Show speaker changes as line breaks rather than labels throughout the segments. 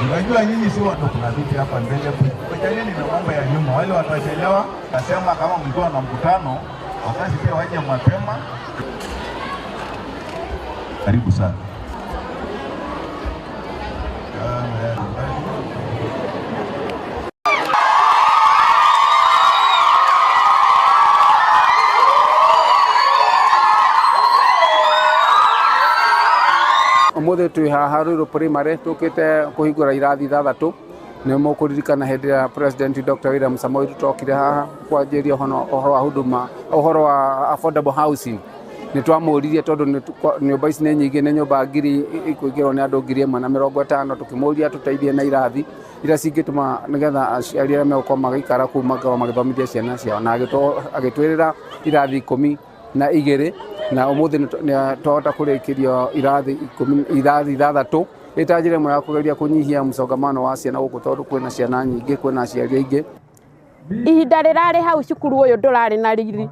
Unajua nyinyi si watu, kuna viti hapa mbele, wachaneni na mambo ya nyuma. Wale watachelewa, nasema kama mlikuwa na mkutano, wazazi pia waje mapema. Karibu sana.
Umuthi twi haha Ruiru Primary tukite kuhingura irathi ithathatu. Ni mukuririkana hindi ya President Dr. William Samoei Ruto okire haha kwanjiria uhoro wa huduma, uhoro wa affordable housing. Ni twamuririe tondu nyumba ici ni nyingi, ni nyumba ngiri ikuingirwo ni andu 1,050, tukimuria tuteithie na irathi iria cingituma nigetha aciari aria megukorwo magiikara kuu makorwo magithomithia ciana ciao, na agitwirira irathi 12, na umuthi ni twahota kurikiria irathi irathi ithathatu ita njira ĩmwe ya kugeria kunyihia msongamano wa ciana guku, tondu kwina ciana nyingi, kwina aciari aingĩ.
Ihinda rirari hau cukuru uyu ndurari na riri,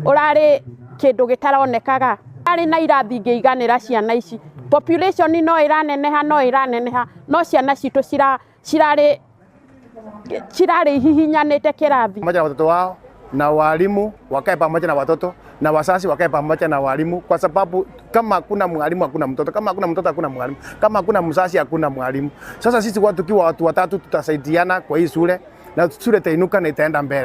urari kindu gitaronekaga, arĩ na irathi ingĩiganĩra ciana ici. Population no ĩraneneha, no ĩraneneha, no ciana citũ cirarĩ cirarĩ ihihinyanĩte kĩrathi.
Pamoja na watoto wao na walimu wakae pamoja na watoto na wazazi wakae pamoja na walimu, kwa sababu kama hakuna mwalimu hakuna mtoto, kama hakuna mtoto hakuna mwalimu, kama hakuna mzazi hakuna mwalimu. Sasa sisi watu kiwa watu watatu tutasaidiana kwa hii shule na shule itainuka na itaenda mbele.